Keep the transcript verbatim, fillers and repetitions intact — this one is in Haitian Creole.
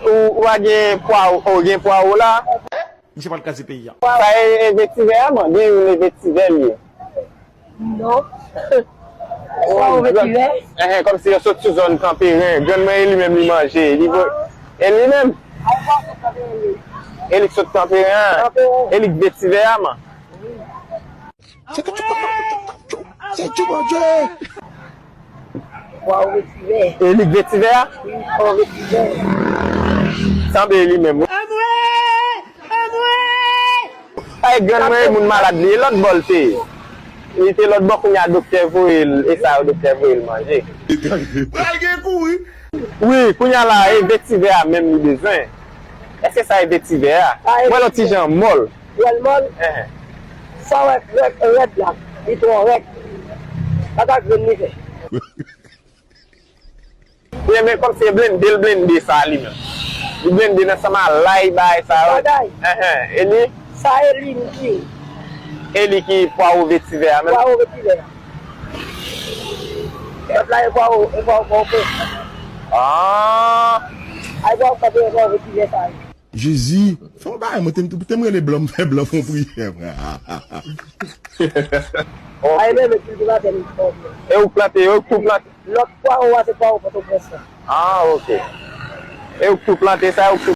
Ou, ou pa gen pwawo, ou gen pwawo la? Misye pral kraze peyi a. Sa e, e vetivè a, man? Gen youn e vetivè li ye. Non. Pwawo vetivè? Enhen, kòmsi yo sot sou zòn Kanperen. Grann mwen e li menm li manje. Li vo-, e li menm? E li k sot Kanperen an. E li k vetivè a, man. Se tchou, se tchou, Bondye. Pwawo vetivè. E li k vetivè a? Wi, pwawo vetivè. Sanble li menm, wi. Anmwey! Anmwey! Ay, grann mwen, e moun malad li, e lòt bò l te ye. Li te lòt bò, kounye a doktè voye l, e sa yo doktè voye l manje. Pral gen kouri. Wi, kounye a la, e vetivè a menm li bezwen. Èske sa e vetivè a? Mwen lòt ti jan mòl. Wè l mòl. Enhen. Sa w wè rèd, rèd la, li twò rèd. Pa ta grenn li fè. Ebyen, men kòmsi e blende l blende sa li menm. Li blende l ansanm a lay, bagay sa yo. Bagay. Enhen. E li? Sa e li ki. E li ki pwawo vetivè a menm? Pwawo vetivè a. Lòt la e pwawo, e pwawo, pwawo pè. Ah. Ay pwawo pè, e pwawo vetivè sa yo. Jezi, fè yon bagay, mwen te, te m rele blan, m fè blan fè yon priyè, frè. Ay, men, men, kiltivatè li fò. E ou plante, e ou tou plante? Lòt pwawo a, se pwawo Pòtoprens lan. Ah, ok. E ou tou plante sa, ou